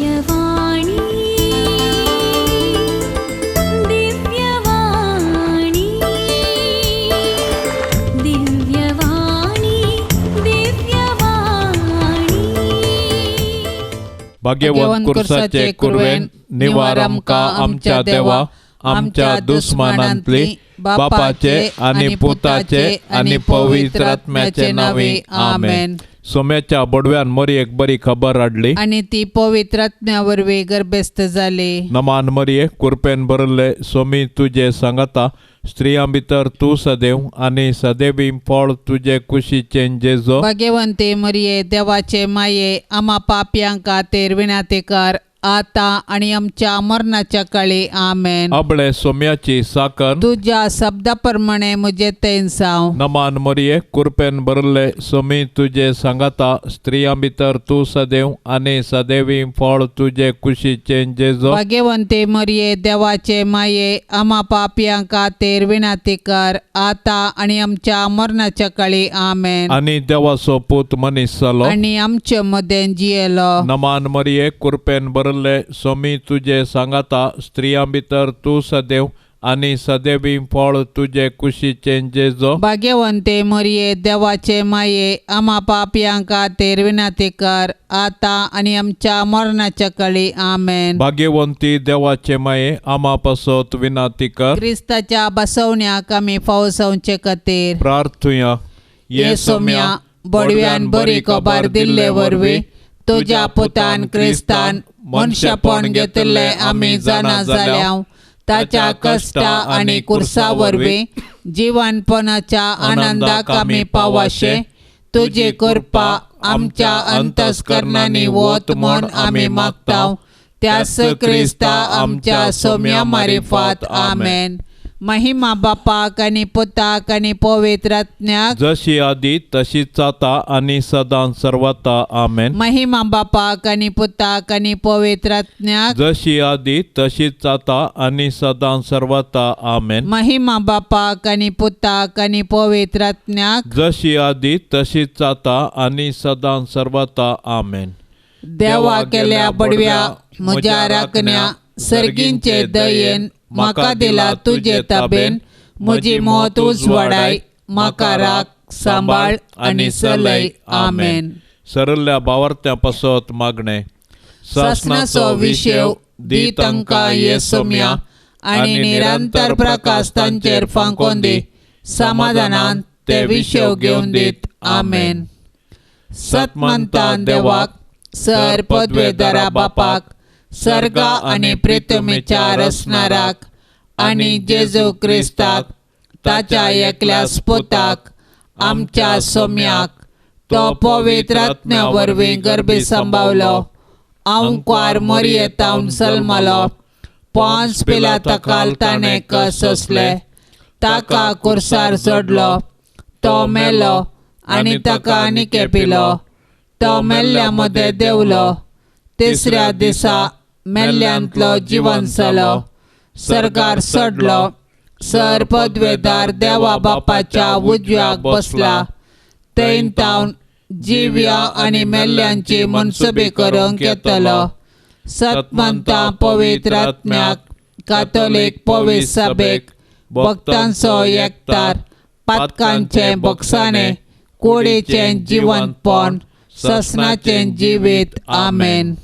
दिव्यवाणी दिव्यवाणी दिव्यवाणी दिव्यवाणी. भाग्यवंत कुर्साचे कुरवेन निवार आमकां आमच्या देवा आमच्या दुस्मानांतली बापाचे आनी पुताचे आनी पवित्र आत्म्याचे नांवे आमेन. सोम्याच्या बोडव्यान मरयेक बरी खबर हाडली आनी ती पवित्र आत्म्या वरवीं गर्भस्थ जाली. नमान मरये, कुरपेन भरिल्ले सोमी तुजे सांगाता, स्त्रियां भितर तूं सदैव आनी सदैवी फळ तुजे कुशीचें जेजो. भाग्यवंती मरये, देवाचे माये, आमा पापयांक खातीर विनाती कर आतां आनी आमच्या मरणाच्या काळी. आमेन. अबळे सोम्याची साकर तुज्या शब्दा प्रमाणे म्हजे थंय जावं. नमान मरये, कुरपेन भरिल्ले सोमी तुजे सांगाता, स्त्रियां भितर तूं सदैव आनी सदैवी फळ तुजे कुशीचें जेजो. भाग्यवंती मरये, देवाचे माये, आमा पापयांक खातीर विनाती कर आतां आनी आमच्या मरणाच्या काळी. आमेन. आनी देवाचो पूत मनीस जालो आनी आमचे मदें जियेलो. नमान मरये, कुरपेन भरिल्ले सोमी तुजे सांगाता, स्त्रियां भितर तूं सदैव आनी सदैवी फळ तुजे कुशीचें जेजो. भाग्यवंती मरये, देवाचे माये, आमा पापयांक खातीर विनाती कर आतां आनी आमच्या मरणाच्या काळी. आमेन. भाग्यवंती देवाचे माये, आमा पासत विनाती कर. क्रिस्ताच्या बसवण्याक आमी फावो जावचे खातीर प्रार्थुया. ये सोम्या, बोडव्यान बरी खबर दिल्ले वरवीं तुज्या पुतान क्रिस्तान मनशेपण घेतिल्लें आमी जाणा जाल्या. ताच्या कश्टा आनी कुर्सा वरवीं जिवनपणाच्या आनंदाक आमी पावाशे तुजी कृपा आमच्या अंतस्करणांनी वत म्हूण आमी मागता. त्याच क्रिस्ता आमच्या सोम्या मारिफात. आमेन. महिमा बापाक आनी पुताक आनी पवित्र आत्म्याक, जशी आदी तशीच आतां आनी सदां सर्वता. आमेन. महिमा बापाक आनी पुताक आनी पवित्र आत्म्याक, जशी आदी तशीच आतां आनी सदां सर्वता. आमेन. महिमा बापाक आनी पुताक आनी पवित्र आत्म्याक, जशी आदी तशीच आतां आनी सदां सर्वता. आमेन. देवा केल्या बडव्या म्हज्या राखण्या सर्गींचे दयेन म्हाका दिला तुजे ताबेन म्हजी मौत उजवाडाय, म्हाका राख सांबाळ आनी चलय. आमेन. सरल्या बावर्त्या पासत मागणें. सासणाचो विशेव दी तांकां ये सोम्या आनी निरंतर प्रकाश तांचेर फांकोवन दी, समाधानान ते विशेव घेवन दीत. आमेन. सतमंतान देवाक, सर पदवेदारा बापाक, सर्गा आनी प्रितमेच्या रचणाराक आनी जेजू क्रिस्ताक ताच्या एकल्या पुताक आमच्या सोम्याक, तो पवित्र आत्म्या वरवीं गर्भी सांबावलो, आंकवार मरयेतावन जल्मलो, पोंस पिलाता ताणें कस सोंसले, ताका कुर्सार चडलो, तो मेलो आनी ताका निके पिलो, तो मेल्ल्या मदें देंवलो, तिसऱ्या दिसा मेल्ल्यांतलो जिवन जालो, सर्गार चडलो, सर पदवेदार देवा बापाच्या उजव्याक बसला, थंय तावन जिव्या आनी मेल्ल्यांची मनसुबी करूंक येतलो. सतमंता पवित्र आत्म्याक, कातोलीक पवित्र सभेक, भक्तांचो एकतार, पातकांचें बोगसाणें, कुडीचें जिवनपण, ससनाचें जिवीत. आमेन.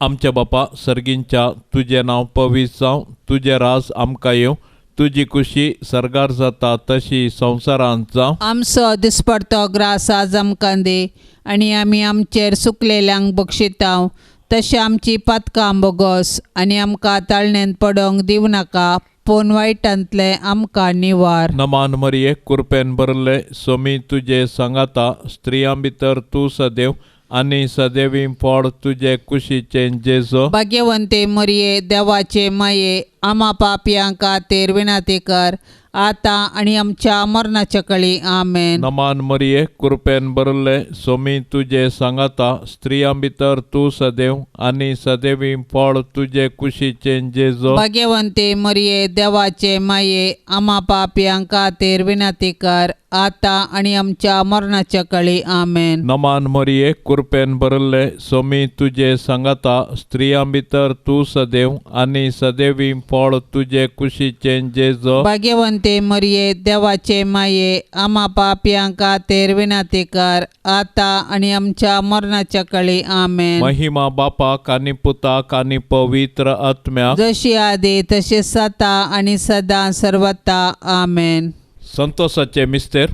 आमच्या बापा सर्गींच्या, तुजें नांव पवित्र जावं, तुजें राज आमकां येवं, तुजी खुशी सर्गार जाता तशी संवसारांत जावं. आमचो दिसपडतो ग्रास आज आमकां दी आनी आमी आमचेर सुकलेल्यांक बक्षितांव तशें आमची पातकां बोगस आनी आमकां ताळणेंत पडोवंक दिवं नाका, पूण वायटांतलें आमकां निवार. नमान मरये, कुरपेन भरिल्ले सोमी तुजे सांगाता, स्त्रियां भितर तूं सदैव आनी सदैवी फळ तुजे कुशीचें जेजो. भाग्यवंते मरये, देवाचे माये, आमा पापयां खातीर विनंती कर आतां आनी आमच्या मरणाच्या कळी. आमेन. नमान मरये, कुरपेन भरिल्ले सोमी तुजे सांगाता, स्त्रियां भितर तूं सदैव आनी सदैवी फळ तुजे कुशीचें जेजो. भाग्यवंते मरये, देवाचे माये, आमा पापयां खातीर विनंती कर आतां आनी आमच्या मरणाच्या काळी. आमेन. नमान मरिये, कृपेन भरल्ले, सोमी तुजे सांगाता, स्त्रियां भितर तूं सदैव आनी सदैवी फळ तुजे कुशीचें जेजो. भाग्यवंते मरिये, देवाचे माये, आमा पापयां खातीर विनंती कर, आतां आनी आमच्या मरणाच्या काळी. आमेन. महिमा बापाक आनी पुताक आनी पवित्र आत्म्याक, जशी आदी तशी सता आनी सदां सर्वता. आमेन. संतोषाचे मिस्तेर.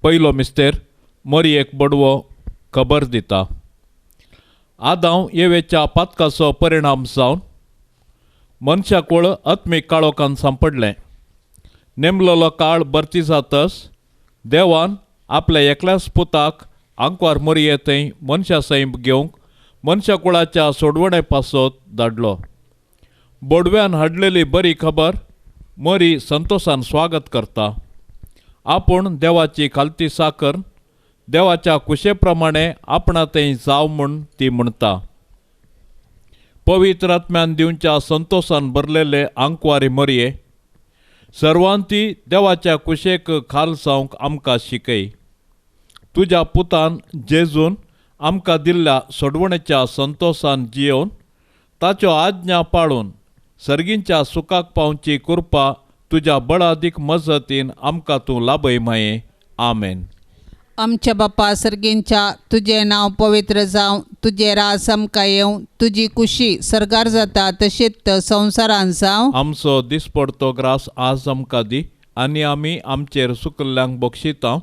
पयलो मिस्तेर, मरियेक बडवो खबर दिता. आदांव येवेच्या पातकाचो परिणाम जावन मनशाकूळ आत्मीक काळोखान सांपडलें. नेमलेलो काळ भरती जातच देवान आपल्या एकल्याच पुताक आंकवार मरिये थंय मनशा सैम घेवंक मनशाकुळाच्या सोडवणे पासत धाडलो. बोडव्यान हाडलेली बरी खबर मरी संतोषान स्वागत करता. आपूण देवाची खालती साकर देवाच्या कुशे प्रमाणे आपणा थंय जाव म्हूण ती म्हणटा. पवित्र आत्म्यान दिवच्या संतोषान भरलेले आंकवारी मरये, सर्वांती देवाच्या कुशेक खाल जावंक आमकां शिकय. तुज्या पुतान जेजून आमकां दिल्ल्या सोडवणेच्या संतोषान जियोवन ताच्यो आज्ञा पाळून सर्गींच्या सुखाक पावची कृपा तुज्या बळादीक मजतीन आमकां तूं लाभय माये. आमेन. आमच्या बापा सर्गींच्या, तुजें नांव पवित्र जावं, तुजें राज आमकां येवं, तुजी कुशी सर्गार जाता तशीच संवसारान जावं. आमचो दिसपडतो ग्रास आज आमकां दी आनी आमी आमचेर सुकल्ल्यांक बक्षिता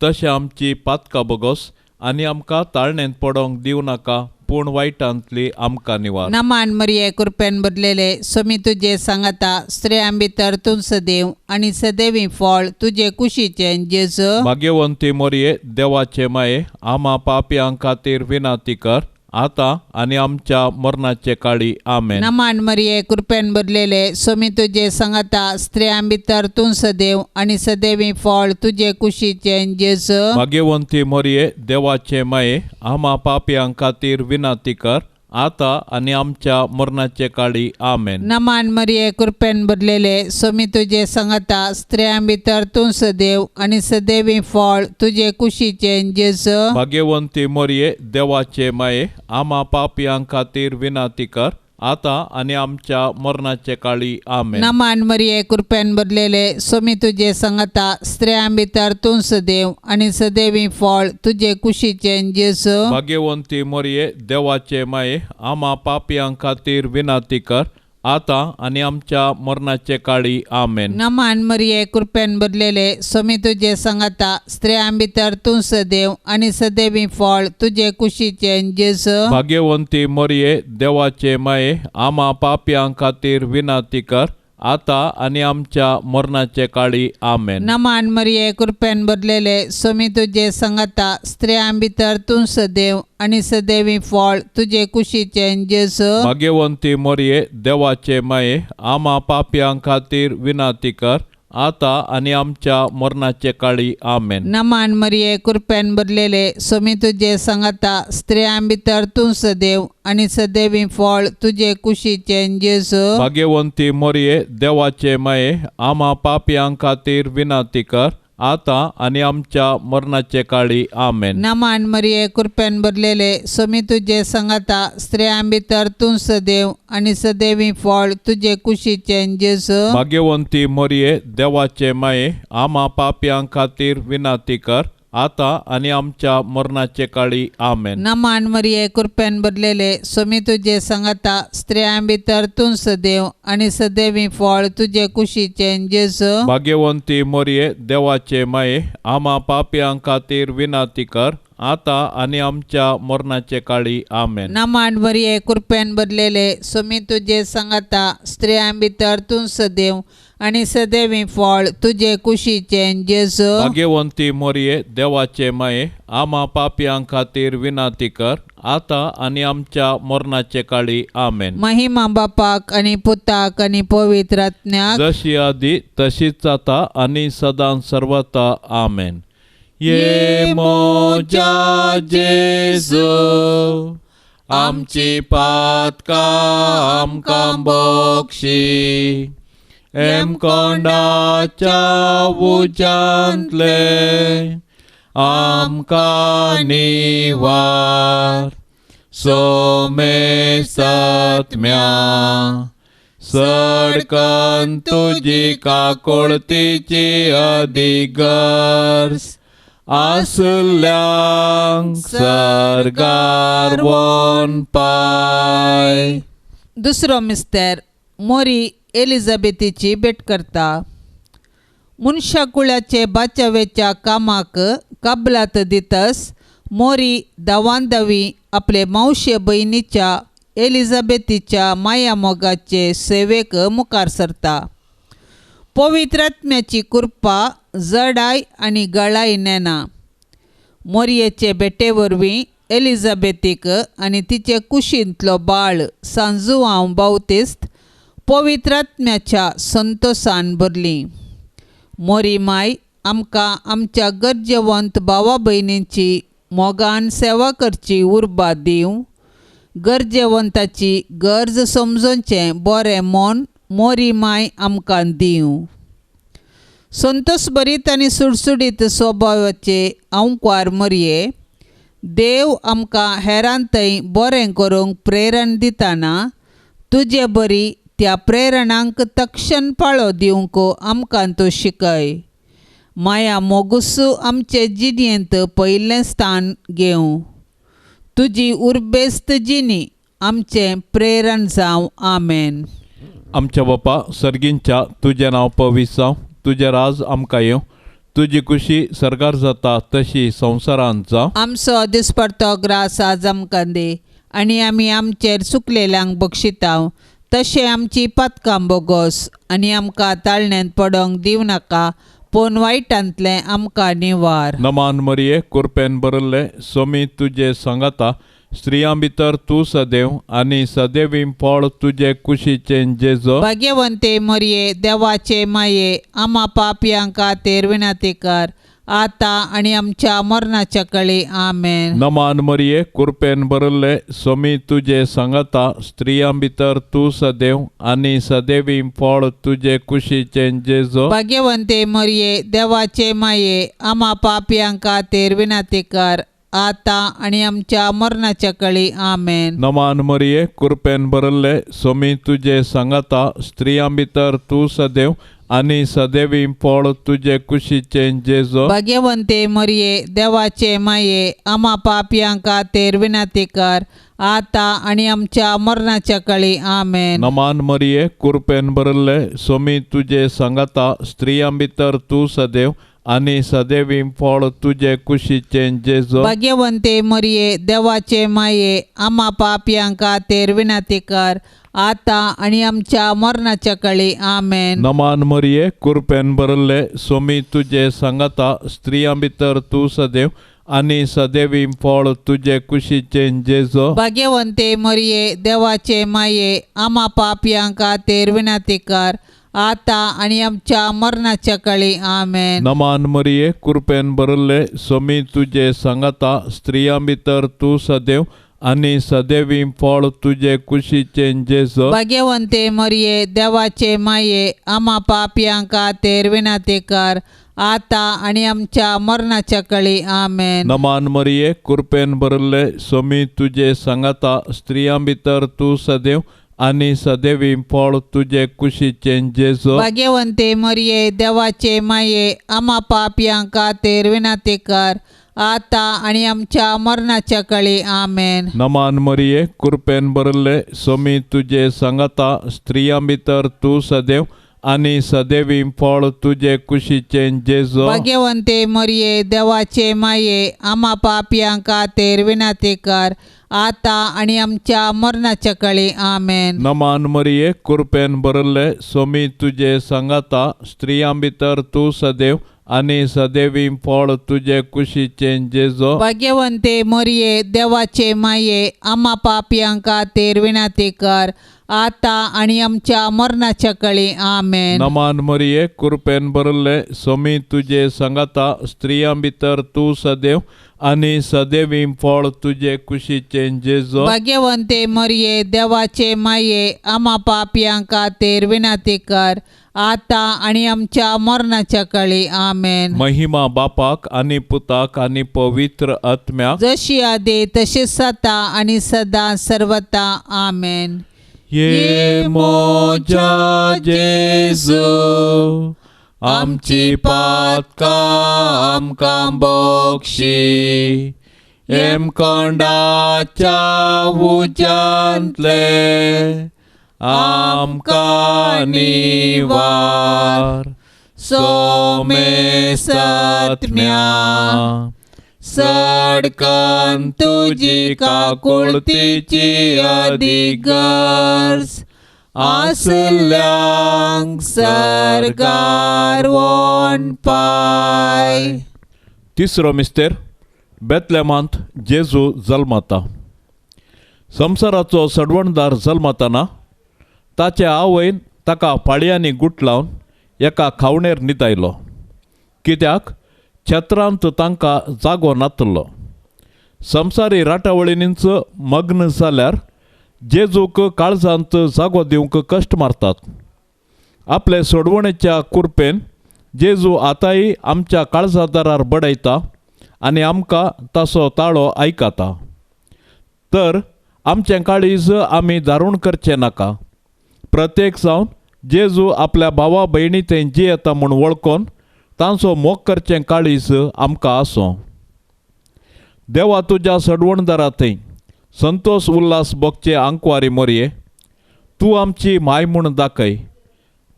तशें आमची पातकां बगोस आनी आमकां ताळणेंत पडोंक दिवं नाका, पूण वायटांतली आमकां निवार. नमान मरिये, कृपेन भरलेले, सोमी तुजे सांगाता, स्त्रियां भितर तूं सदैव आनी सदैवी फळ तुजे कुशीचें जेजू. भाग्यवंती मरिये, देवाचे माये, आमा पापयां खातीर विनंती कर, आतां आनी आमच्या मरणाचे काळी. आमेन. नमान मरिये, कृपेन भरलेले, सोमी तुजे सांगाता, स्त्रियां भितर तूं सदैव आनी सदैवी फळ तुजे कुशीचें जेजू. भाग्यवंती मरिये, देवाचे माये, आमा पापयां खातीर विनंती कर, आतां आनी आमच्या मरणाचे काळी. आमेन. नमान मरिये, कृपेन भरलेले, सोमी तुजे सांगाता, स्त्रियां भितर तूं सदैव आनी सदैवी फळ तुजे कुशीचें जेजू. भाग्यवंती मरिये, देवाचे माये, आमा पापयां खातीर विनंती कर, आतां आनी आमच्या मरणाचे काळी. आमेन. नमान मरिये, कृपेन भरलेले, सोमी तुजे सांगाता, स्त्रियां भितर तूं सदैव आनी सदैवी फळ तुजे कुशीचें जेजू. भाग्यवंती मरिये, देवाचे माये, आमा पापयां खातीर विनंती कर, आतां आनी आमच्या मरणाचे काळी. आमेन. नमान मरिये, कृपेन भरलेले, सोमी तुजे सांगाता, स्त्रियां भितर तूं सदैव आनी सदैवी फळ तुजे कुशीचें जेजू. भाग्यवंती मरिये, देवाचे माये, आमा पापयां खातीर विनंती कर, आतां आनी आमच्या मरणाचे काळी. आमेन. नमान मरिये, कृपेन भरलेले, सोमी तुजे सांगाता, स्त्रियां भितर तूं सदैव आनी सदैवी फळ तुजे कुशीचें जेजू. भाग्यवंती मरिये, देवाचे माये, आमा पापयां खातीर विनंती कर, आतां आनी आमच्या मरणाचे काळी. आमेन. नमान मरिये, कृपेन भरलेले, सोमी तुजे सांगाता, स्त्रियां भितर तूं सदैव आनी सदैवी फळ तुजे कुशीचें जेजू. भाग्यवंती मरिये, देवाचे माये, आमा पापयां खातीर विनंती कर, आतां आनी आमच्या मरणाचे काळी. आमेन. नमान मरिये, कृपेन भरलेले, सोमी तुजे सांगाता, स्त्रियां भितर तूं सदैव आनी सदैवी फळ तुजे कुशीचें जेजू. भाग्यवंती मरिये, देवाचे माये, आमा पापयां खातीर विनंती कर, आतां आनी आमच्या मरणाचे काळी. आमेन. नमान मरिये, कृपेन भरलेले, सोमी तुजे सांगाता, स्त्रियां भितर तूं सदैव आनी सदैवी फळ तुजे कुशीचें जेजू. भाग्यवंती मरिये, देवाचे माये, आमा पापयां खातीर विनंती कर, आतां आनी आमच्या मरणाचे काळी. आमेन. नमान मरिये, कृपेन भरलेले, सोमी तुजे सांगाता, स्त्रियां भितर तूं सदैव आनी सदैवी फळ तुजे कुशीचें जेजू. भाग्यवंती मरिये, देवाचे माये, आमा पापयां खातीर विनंती कर, आतां आनी आमच्या मरणाचे काळी. आमेन. महिमा बापाक आनी पुताक आनी पवित्र आत्म्याक, जशी आदी तशीच आतां आनी सदां सर्वता. आमेन. ये मोजा जेजू, आमची पातकां आमकां बक्षी, हेमकोंडाच्या उज्यांतले आमकां निवार. सोमेसत्म्या सडकन तुजी काकोळतीची अधिगर्ज आसल्यांक सर्गार वोन पाय. दुसरो मिस्तेर मोरी एलिझाबेथीची भेट करता. मनशाकुळाचे बाचावेच्या कामाक कबलात दितस मोरी दावांदावी आपले मावशे भयणीच्या एलिझाबेथीच्या मायामोगाचे सेवेक मुखार सरता. पवित्र आत्म्याची कृपा जडाय आनी गळाय नेना. मोरयेचे भेटे वरवीं एलिझाबेथीक आनी तिचे कुशींतलो बाळ सांजुआंव बावतिस्त पवित्र आत्म्याच्या संतोसान भरली. मोरी माय आमकां आमच्या गरजेवंत भावा भयणींची मोगान सेवा करची उर्बा दिवं. गरजेवंताची गरज समजोवचें बरें मन मोरी माय आमकां दिवं. संतोष भरीत आनी सुडसुडीत स्वभावाचे आंकवार मोरये देव आमकां हेरां थंय बरें करूंक प्रेरण दितना तुजे बरी त्या प्रेरणांक तक्षण पाळो दिवंक आमकां तूं शिकय. माया मोगुसू आमचे जिणेंत पयलें स्थान घेवं. तुजी उर्बेस्त जिणी आमचें प्रेरण जावं. आमेन. आमच्या बापा सर्गींच्या तुजें नांव पवित्र जावं, तुजें राज आमकां येवं, तुजी खुशी सर्गार जाता तशी संवसारांत जावं. आमचो दिसपडतो ग्रास आज आमकां दी आनी आमी आमचेर चुकलेल्यांक बक्षितांव तशें आमची पातकां बोगोस आनी आमकां ताळण्यांत पडोंक दिवं नाका पूण वायटांतलें आमकां निवार. नमान मरिये कुरपेन भरिल्लें सोमी तुजे सांगाता, स्त्रियां भितर तूं सदैव आनी सदैवी फळ तुजे कुशीचें जेजो. भाग्यवंते मरिये देवाचे माये आमा पापयां खातीर विनंती कर आतां आनी आमच्या मरणाच्या कळी. आमेन. नमान मरिये कुरपेन भरिल्लें सोमी तुजे सांगाता, स्त्रियां भितर तूं सदैव आनी सदैवी फळ तुजे कुशीचें जेजो. भाग्यवंते मरिये देवाचे माये आमा पापयां खातीर विनंती कर आतां आनी आमच्या मरणाच्या कळी. आमेन. नमान मरिये कुरपेन भरिल्लें सोमी तुजे सांगाता, स्त्रियां भितर तूं सदैव आनी सदैवी फळ तुजे कुशीचें जेजो. भाग्यवंते मरिये देवाचे माये आमा पापयां खातीर विनंती कर आतां आनी आमच्या मरणाच्या कळी. आमेन. नमान मरिये कुरपेन भरिल्लें सोमी तुजे सांगाता, स्त्रियां भितर तूं सदैव आनी सदैवी फळ तुजे कुशीचें जेजो. भाग्यवंते मरिये देवाचे माये आमा पापयां खातीर विनंती कर आतां आनी आमच्या मरणाच्या कळी. आमेन. नमान मरिये कुरपेन भरिल्लें सोमी तुजे सांगाता, स्त्रियां भितर तूं सदैव आनी सदैवी फळ तुजे कुशीचें जेजो. भाग्यवंते मरिये देवाचे माये आमा पापयां खातीर विनंती कर आतां आनी आमच्या मरणाच्या कळी. आमेन. नमान मरिये कुरपेन भरिल्लें सोमी तुजे सांगाता, स्त्रियां भितर तूं सदैव आनी सदैवी फळ तुजे कुशीचें जेजो. भाग्यवंते मरिये देवाचे माये आमा पापयां खातीर विनंती कर आतां आनी आमच्या मरणाच्या कळी. आमेन. नमान मरिये कुरपेन भरिल्लें सोमी तुजे सांगाता, स्त्रियां भितर तूं सदैव आनी सदैवी फळ तुजे कुशीचें जेजो. भाग्यवंते मरिये देवाचे माये आमा पापयां खातीर विनंती कर आतां आनी आमच्या मरणाच्या कळी. आमेन. नमान मरिये कुरपेन भरिल्लें सोमी तुजे सांगाता, स्त्रियां भितर तूं सदैव आनी सदैवी फळ तुजे कुशीचें जेजो. भाग्यवंते मरिये देवाचे माये आमा पापयां खातीर विनंती कर आतां आनी आमच्या मरणाच्या कळी. आमेन. नमान मरिये कुरपेन भरिल्लें सोमी तुजे सांगाता, स्त्रियां भितर तूं सदैव आनी सदैवी फळ तुजे कुशीचें जेजो. भाग्यवंते मरिये देवाचे माये आमा पापयां खातीर विनंती कर आतां आनी आमच्या मरणाच्या कळी. आमेन. नमान मरिये, कृपेन भरले, सोमी तुजे सांगाता, स्त्रियां भितर तूं सदैव आनी सदैवी फळ तुजे कुशीचें जेजू. भाग्यवंते मरिये, देवाचे माये, आमा पापयां खातीर विनंती कर, आतां आनी आमच्या मरणाच्या कळी. आमेन. महिमा बापाक आनी पुताक आनी पवित्र आत्म्याक, जशी आदी तशीच आतां आनी सदां सर्वता. आमेन. ये मोजा जेजू, आमची पातकां आमकां बक्षी, हेमकोंडाच्या उज्यांतले आमकां निवार, सोमेसत्म्या सडकन तुजी काकुळतीची अदीक गरज आसल्यांक सर्गार वोन पाय. तिसरो मिस्तेर, बेतलेमांत जेजू जल्मता. संवसाराचो सडवणदार जल्मताना ताचे आवयन ताका पाळयांनी गुटलावन एका खावणेर न्हिदायलो, कित्याक छत्रांत तांकां जागो नातलो. संवसारी राटावळींनीच मग्न जाल्यार जेजूक काळजांत जागो दिवंक कश्ट मारतात. आपले सोडवणेच्या कुरपेन जेजू आतांय आमच्या काळजा दारार बडयता आनी आमकां ताचो ताळो आयकता. तर आमचें काळीज आमी दारूण करचें नाका. प्रत्येक जावन जेजू आपल्या भावा भयणी थंय जियेता म्हूण वळखून तांचो मोग करचें काळीज आमकां आसूं. देवा तुज्या सडवणदारा थंय संतोष उल्हास भोगचे आंकवारी मोरये, तूं आमची माय म्हूण दाखय,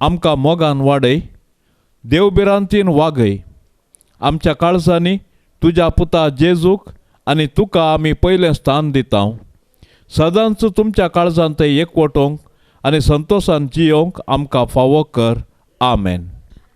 आमकां मोगान वाडय, देवभिरांतीन वागय. आमच्या काळजांनी तुज्या पुता जेजूक आनी तुका आमी पयलें स्थान दिता. सदांच तुमच्या काळजांत एकवटोवंक आनी संतोशान जियोवंक आमकां फावो कर. आमेन.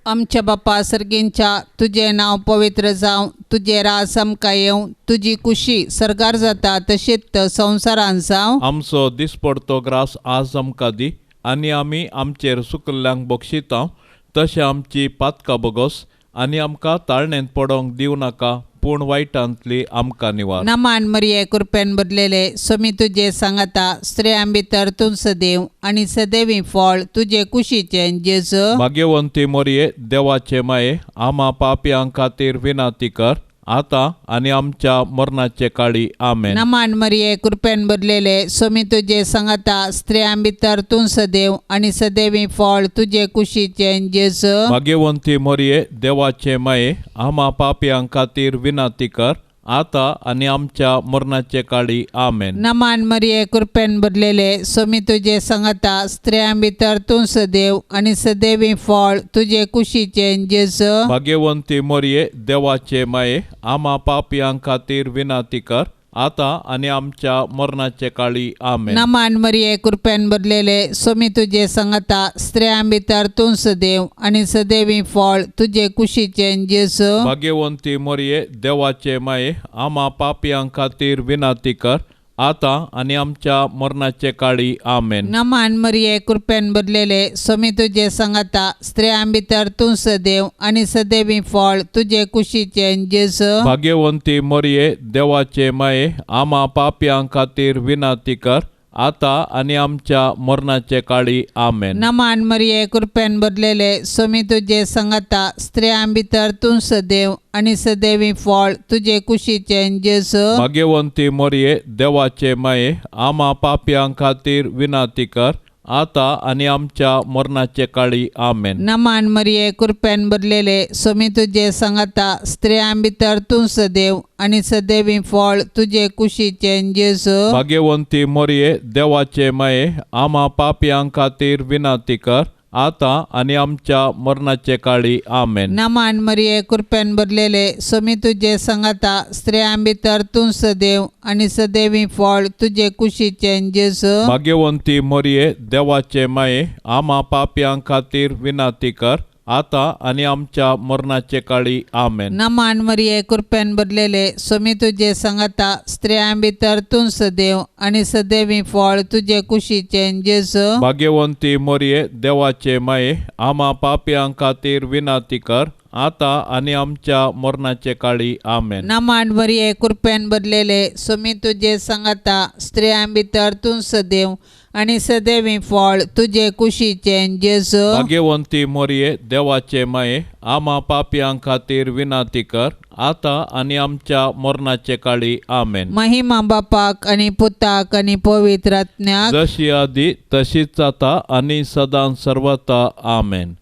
आमच्या बापा सर्गींच्या, तुजें नांव पवित्र जावं, तुजें राज आमकां येवं, तुजी कुशी सर्गार जाता तशीच संवसारांत जावं. आमचो दिसपडतो ग्रास आज आमकां दी, आनी आमी आमचेर सुकल्ल्यांक बक्षिता तशें आमची पातकां बगोस, आनी आमकां ताळणेंत पडोवंक दिवं नाका, पूण वायटांतली आमकां निवार. नमान मरिये, कृपेन भरलेले, सोमी तुजे सांगाता, स्त्रियां भितर तूं सदैव आनी सदैवी फळ तुजे कुशीचें जेजू. भाग्यवंती मोरये, देवाचे माये, आमा पापयां खातीर विनंती कर, आतां आनी आमच्या मरणाचे काळी. आमेन. नमान मरिये, कृपेन भरलेले, सोमी तुजे सांगाता, स्त्रियां भितर तूं सदैव आनी सदैवी फळ तुजे कुशीचें जेजू. भाग्यवंती मोरये, देवाचे माये, आमा पापयां खातीर विनंती कर, आतां आनी आमच्या मरणाचे काळी. आमेन. नमान मरिये, कृपेन भरलेले, सोमी तुजे सांगाता, स्त्रियां भितर तूं सदैव आनी सदैवी फळ तुजे कुशीचें जेजू. भाग्यवंती मोरये, देवाचे माये, आमा पापयां खातीर विनंती कर, आतां आनी आमच्या मरणाचे काळी. आमेन. नमान मरिये, कृपेन भरलेले, सोमी तुजे सांगाता, स्त्रियां भितर तूं सदैव आनी सदैवी फळ तुजे कुशीचें जेजू. भाग्यवंती मोरये, देवाचे माये, आमा पापयां खातीर विनंती कर, आतां आनी आमच्या मरणाचे काळी. आमेन. नमान मरिये, कृपेन भरलेले, सोमी तुजे सांगाता, स्त्रियां भितर तूं सदैव आनी सदैवी फळ तुजे कुशीचें जेजू. भाग्यवंती मोरये, देवाचे माये, आमा पापयां खातीर विनंती कर, आतां आनी आमच्या मरणाचे काळी. आमेन. नमान मरिये, कृपेन भरलेले, सोमी तुजे सांगाता, स्त्रियां भितर तूं सदैव आनी सदैवी फळ तुजे कुशीचें जेजू. भाग्यवंती मोरये, देवाचे माये, आमा पापयां खातीर विनंती कर, आतां आनी आमच्या मरणाचे काळी. आमेन. नमान मरिये, कृपेन भरलेले, सोमी तुजे सांगाता, स्त्रियां भितर तूं सदैव आनी सदैवी फळ तुजे कुशीचें जेजू. भाग्यवंती मोरये, देवाचे माये, आमा पापयां खातीर विनंती कर, आतां आनी आमच्या मरणाचे काळी. आमेन. नमान मरिये, कृपेन भरलेले, सोमी तुजे सांगाता, स्त्रियां भितर तूं सदैव आनी सदैवी फळ तुजे कुशीचें जेजू. भाग्यवंती मोरये, देवाचे माये, आमा पापयां खातीर विनंती कर, आतां आनी आमच्या मरणाचे काळी. आमेन. नमान मरिये, कृपेन भरलेले, स्वामी तुजे सांगाता, स्त्रियां भितर तूं सदैव आनी सदैवी फळ तुजे कुशीचें जेजू. भाग्यवंती मोरये, देवाचे माये, आमा पापयां खातीर विनंती कर, आतां आनी आमच्या मरणाचे काळी. आमेन. नमान मरिये, कृपेन भरलेले, स्वामी तुजे सांगाता, स्त्रियां भितर तूं सदैव आनी सदैवी फळ तुजे कुशीचें जेजू. भाग्यवंती मोरये, देवाचे माये, आमा पापयां खातीर विनंती कर, आतां आनी आमच्या मरणाचे काळी. आमेन. महिमा बापाक आनी पुताक आनी पवित्र आत्म्याक, जशी आदी तशीच आतां आनी सदां सर्वता. आमेन.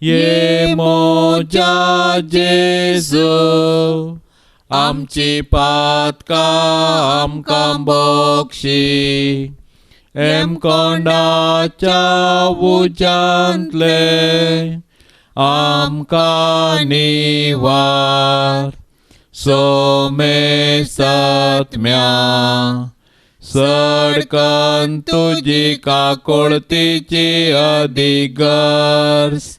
ये मोजा जेजू, आमची पातकां आमकां बक्षी, एमकोंडाच्या उज्यांतले आमकां निवार, सोमे सत्म्या सडकन तुजी काकोळतीची अधिगर्स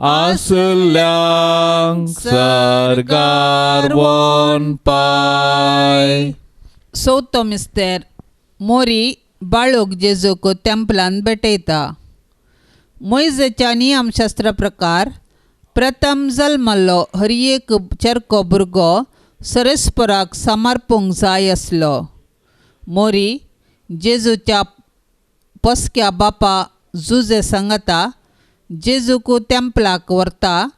आसल्यांक सर्गार वोन पाय. चवथो मिस्तेर. मोरी बाळूक जेजूक तेंपलान भेटयता. मोयजेच्या नियमशास्त्रा प्रकार प्रथम जल्मल्लो हर एक चरको भुरगो सरस्पराक समर्पूंक जाय आसलो. मोरी जेजूच्या पोसक्या बापा जुजे सांगता जेजूक तेंपलाक व्हरता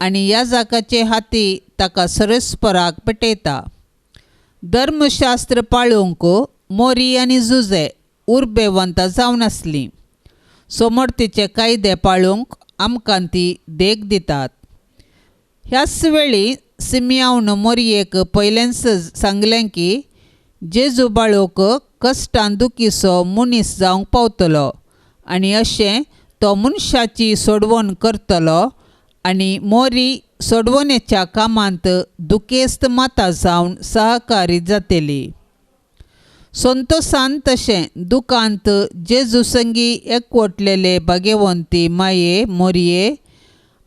आनी याजकाचे हाती ताका सरस्पराक पेटयता. धर्मशास्त्र पाळूंक मोरी आनी जुजे उर्बेवंत जावन आसलीं. सोमर्तीचे कायदे पाळूंक आमकां ती देख दितात. ह्याच वेळी सिमियावन मोरयेक पयलेंच सांगलें की जेजू बाळूक कश्टान दुखीचो मनीस जावंक पावतलो आनी अशें तो मनशाची सोडवण करतलो आनी मोरी सोडवणेच्या कामांत दुखेस्त माता जावन सहकारी जातली. संतोसान तशें दुखांत जेजू संगी एकवटलेले भाग्यवंती माये मोरये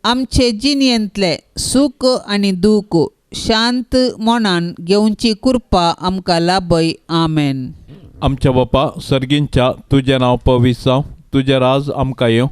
आमचे जिणेंतलें सूख आनी दूख शांत मनान घेवची कृपा आमकां लाभय. आमेन. आमच्या बापा सर्गींच्या, तुजें नांव पवित्र जावं, तुजें राज आमकां येवं,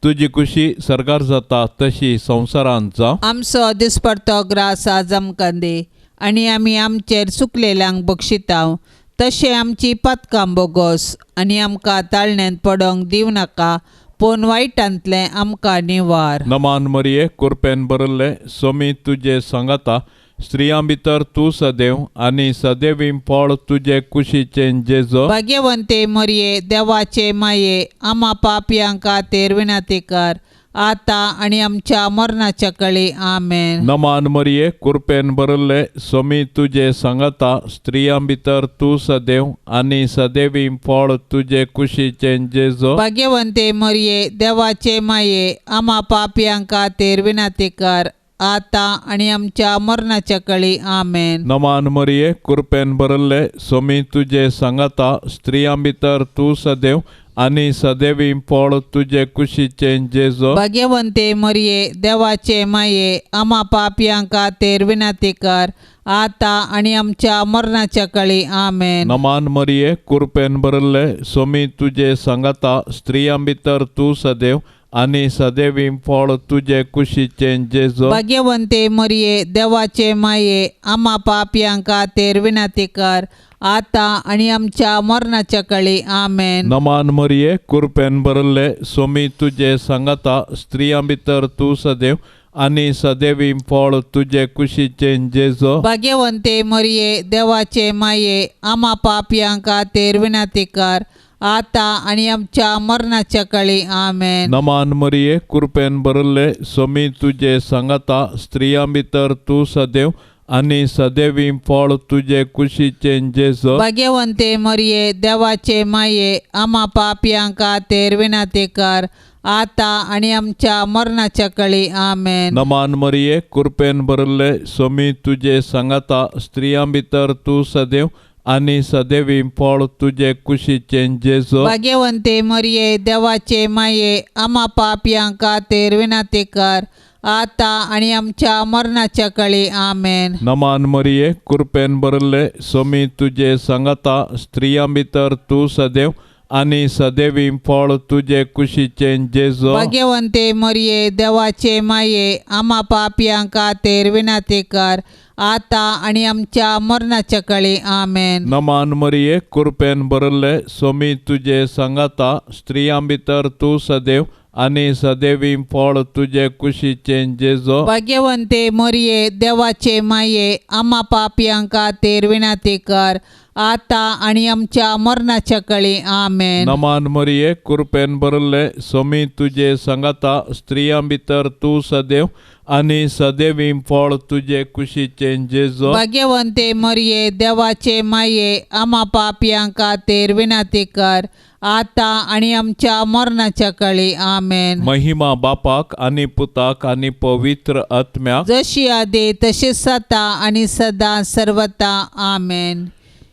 तुजी खुशी सर्गार जाता तशी संवसारांत जावं. आमचो दिसपडतो ग्रास आज आमकां दी आनी आमी आमचेर चुकलेल्यांक बक्षितांव तशें आमची पातकां बोगोस आनी आमकां ताळण्यांत पडोंक दिवं नाका, पूण वायटांतलें आमकां निवार. नमान मरिये, कुरपेन भरिल्लें, स्वामी तुजे सांगाता, स्त्रियां भितर तूं सदैव आनी सदैवी फळ तुजे कुशीचें जेजू. भाग्यवंते मरिये, देवाचे माये, आमा पापयां खातीर विनंती कर, आतां आनी आमच्या मरणाच्या कळी. आमेन. नमान मरिये, कुरपेन भरिल्लें, स्वामी तुजे सांगाता, स्त्रियां भितर तूं सदैव आनी सदैवी फळ तुजे कुशीचें जेजू. भाग्यवंते मरिये, देवाचे माये, आमा पापयां खातीर विनंती कर, आतां आनी आमच्या मरणाच्या कळी. आमेन. नमान मरिये, कुरपेन भरिल्लें, स्वामी तुजे सांगाता, स्त्रियां भितर तूं सदैव आनी सदैवी फळ तुजे कुशीचें जेजू. भाग्यवंते मरिये, देवाचे माये, आमा पापयां खातीर विनंती कर, आतां आनी आमच्या मरणाच्या कळी. आमेन. नमान मरिये, कुरपेन भरिल्लें, स्वामी तुजे सांगाता, स्त्रियां भितर तूं सदैव आनी सदैवी फळ तुजे कुशीचें जेजू. भाग्यवंते मरिये, देवाचे माये, आमा पापयां खातीर विनंती कर, आतां आनी आमच्या मरणाच्या कळी. आमेन. नमान मरिये, कुरपेन भरिल्लें, स्वामी तुजे सांगाता, स्त्रियां भितर तूं सदैव आनी सदैवी फळ तुजे कुशीचें जेजू. भाग्यवंते मरिये, देवाचे माये, आमा पापयां खातीर विनंती कर, आतां आनी आमच्या मरणाच्या कळी. आमेन. नमान मरिये, कुरपेन भरिल्लें, स्वामी तुजे सांगाता, स्त्रियां भितर तूं सदैव आनी सदैवी फळ तुजे कुशीचें जेजू. भाग्यवंते मरिये, देवाचे माये, आमा पापयां खातीर विनंती कर, आतां आनी आमच्या मरणाच्या कळी. आमेन. नमान मरिये, कुरपेन भरिल्लें, स्वामी तुजे सांगाता, स्त्रियां भितर तूं सदैव आनी सदैवी फळ तुजे कुशीचें जेजू. भाग्यवंते मरिये, देवाचे माये, आमा पापयां खातीर विनंती कर, आतां आनी आमच्या मरणाच्या काळी. आमेन. नमान मरिये, कृपेन भरिल्ले, सोमी तुजे सांगाता, स्त्रियां भितर तूं सदैव आनी सदैवी फळ तुजे कुशीचें जेजू. भाग्यवंते मरिये, देवाचे माये, आमा पापयां खातीर विनंती कर, आतां आनी आमच्या मरणाच्या काळी. आमेन. नमान मरिये, कृपेन भरिल्ले, सोमी तुजे सांगाता, स्त्रियां भितर तूं सदैव आनी सदैवी फळ तुजे कुशीचें जेजू. भाग्यवंते मरिये, देवाचे माये, आमा पापयां खातीर विनंती कर, आतां आनी आमच्या मरणाच्या काळी. आमेन. नमान मरिये, कृपेन भरिल्ले, सोमी तुजे सांगाता, स्त्रियां भितर तूं सदैव आनी सदैवी फळ तुजे कुशीचें जेजू. भाग्यवंते मरिये, देवाचे माये, आमा पापयां खातीर विनंती कर, आतां आनी आमच्या मरणाच्या काळी. आमेन. महिमा बापाक आनी पुताक आनी पवित्र आत्म्याक, जशी आदी तशीच आतां आनी सदां सर्वता. आमेन.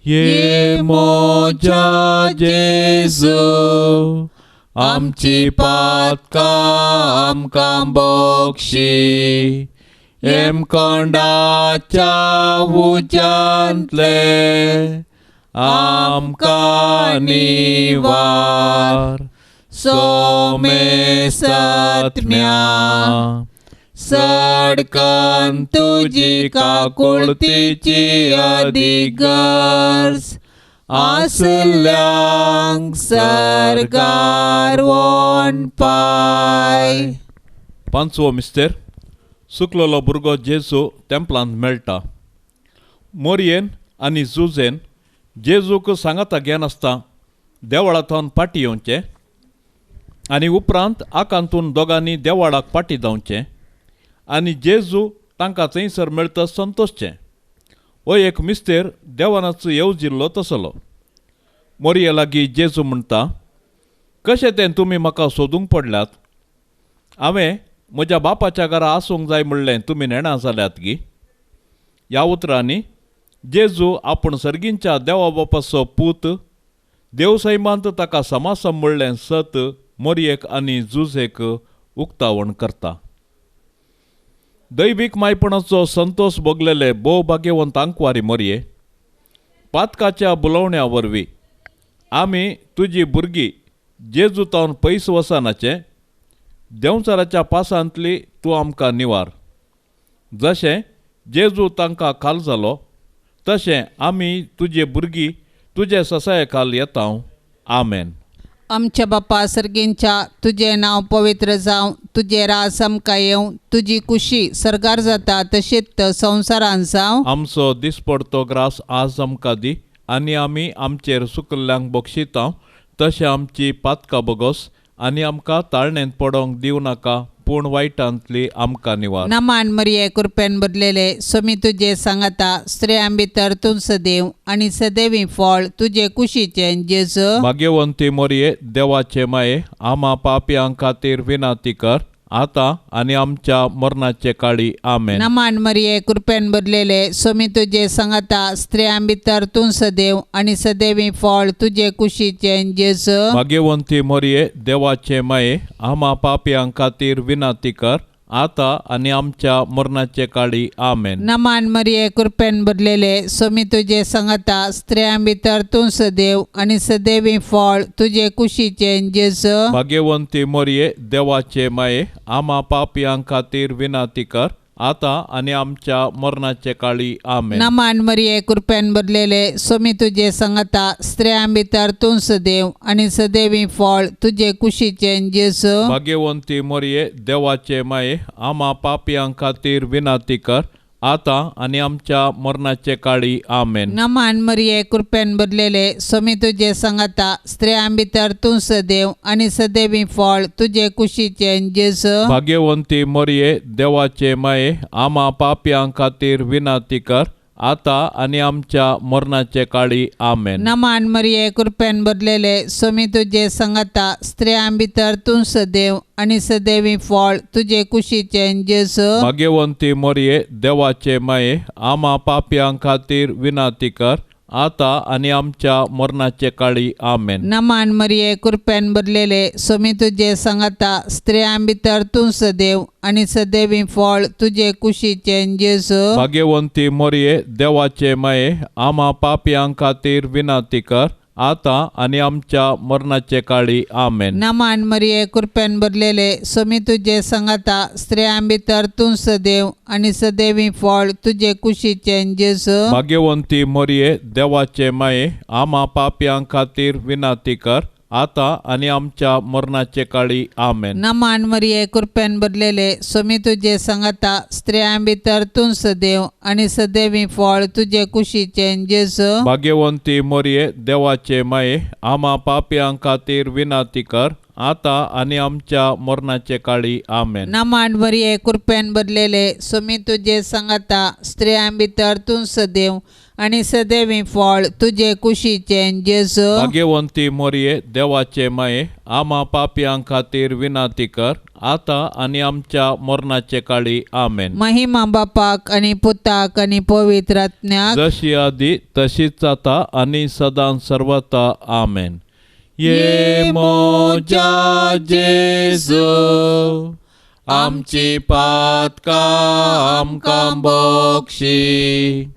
ये मोजा जेजू, आमची पातकां आमकां बक्षी, हेमकोंडाच्या उज्यांतले आमकां निवार, सोमेसत्म्या सडकन तुजी काकुळतीची अदीक गरज आसल्यांक सर्गार वोन पाय. पांचवो मिस्तेर. सुकलेलो भुरगो जेजू तेंपलांत मेळटा. मोरयेन आनी जुजेन जेजूक सांगाता घेनासता देवळा थावन फाटीं येवचें आनी उपरांत आकांतून दोगांनी देवळाक फाटीं धांवचें आनी जेजू तांकां थंयसर मेळटा संतोशचें. हो एक मिस्तेर देवानाचो येवजिल्लो तसलो. मोरये लागीं जेजू म्हणटा, कशें तें तुमी म्हाका सोदूंक पडल्यात? हांवें म्हज्या बापाच्या घरा आसूंक जाय म्हणलें तुमी नेणा जाल्यात गी? ह्या उतरांनी जेजू आपूण सर्गींच्या देवा बापाचो पूत, देव सैमांत ताका समासम म्हणलें सत मोरयेक आनी जुजेक उक्तावण करता. दैवीक मायपणाचो संतोष भोगलेले भोव भाग्यवंत आंकवारी मोरये, पातकाच्या बुलोवण्या वरवीं आमी तुजी भुरगीं जेजू तावन पयस वचनाचें देंवचाराच्या पासांतली तूं आमकां निवार. जशें जेजू तांकां खाल जालो तशें आमी तुजे भुरगीं तुजे ससाये खाल येता. आमेन. आमच्या बापा सर्गींच्या, तुजें नांव पवित्र जावं, तुजें राज आमकां येवं, तुजी कुशी सर्गार जाता तशीच संवसारांत जावं. आमचो दिसपडतो ग्रास आज आमकां दी आनी आमी आमचेर सुकल्ल्यांक बक्षिता तशें आमची पातकां बोगस आनी आमकां ताळणेंत पडोंक दिवं नाका, पूण वायटांतली आमकां निवार. नमान मरिये, कृपेन भरलेले, सोमी तुजे सांगाता, स्त्रियां भितर तूं सदैव आनी सदैवी फळ तुजे कुशीचें जेजू. भाग्यवंती मोरये, देवाचे माये, आमा पापयां खातीर विनंती कर, आतां आनी आमच्या मरणाचे काळी. आमेन. नमान मरिये, कृपेन भरलेले, सोमी तुजे सांगाता, स्त्रियां भितर तूं सदैव आनी सदैवी फळ तुजे कुशीचें जेजू. भाग्यवंती मोरये, देवाचे माये, आमा पापयां खातीर विनंती कर, आतां आनी आमच्या मरणाचे काळी. आमेन. नमान मरिये, कृपेन भरलेले, सोमी तुजे सांगाता, स्त्रियां भितर तूं सदैव आनी सदैवी फळ तुजे कुशीचें जेजू. भाग्यवंती मोरये, देवाचे माये, आमा पापयां खातीर विनंती कर, आतां आनी आमच्या मरणाचे काळी. आमेन. नमान मरिये, कृपेन भरलेले, सोमी तुजे सांगाता, स्त्रियां भितर तूं सदैव आनी सदैवी फळ तुजे कुशीचें जेजू. भाग्यवंती मोरये, देवाचे माये, आमा पापयां खातीर विनंती कर, आतां आनी आमच्या मरणाचे काळी. आमेन. नमान मरिये, कृपेन भरलेले, सोमी तुजे सांगाता, स्त्रियां भितर तूं सदैव आनी सदैवी फळ तुजे कुशीचें जेजू. भाग्यवंती मोरये, देवाचे माये, आमा पापयां खातीर विनंती कर, आतां आनी आमच्या मरणाचे काळी. आमेन. नमान मरिये, कृपेन भरलेले, सोमी तुजे सांगाता, स्त्रियां भितर तूं सदैव आनी सदैवी फळ तुजे कुशीचें जेजू. भाग्यवंती मोरये, देवाचे माये, आमा पापयां खातीर विनंती कर, आतां आनी आमच्या मरणाचे काळी. आमेन. नमान मरिये, कृपेन भरलेले, स्वामी तुजे सांगाता, स्त्रियां भितर तूं सदैव आनी सदैवी फळ तुजे कुशीचें जेजू. भाग्यवंती मोरये, देवाचे माये, आमा पापयां खातीर विनंती कर, आतां आनी आमच्या मरणाचे काळी. आमेन. नमान मरिये, कृपेन भरलेले, स्वामी तुजे सांगाता, स्त्रियां भितर तूं सदैव आनी सदैवी फळ तुजे कुशीचें जेजू. भाग्यवंती मोरये, देवाचे माये, आमा पापयां खातीर विनंती कर, आतां आनी आमच्या मरणाचे काळी. आमेन. नमान मरिये, कृपेन भरलेले, स्वामी तुजे सांगाता, स्त्रियां भितर तूं सदैव आनी सदैवी फळ तुजे कुशीचें जेजू. भाग्यवंती मोरये, देवाचे माये, आमा पापयां खातीर विनंती कर, आतां आनी आमच्या मरणाचे काळी. आमेन. नमान मरिये, कृपेन भरलेले, स्वामी तुजे सांगाता, स्त्रियां भितर तूं सदैव आनी सदैवी फळ तुजे कुशीचें जेजू. भाग्यवंती मोरये, देवाचे माये, आमा पापयां खातीर विनंती कर, आतां आनी आमच्या मरणाचे काळी. आमेन. महिमा बापाक आनी पुताक आनी पवित्र आत्म्याक, जशी आदी तशीच आतां आनी सदां सर्वता. आमेन. ये मोजा जेजू, आमची पातकां आमकां बक्षी,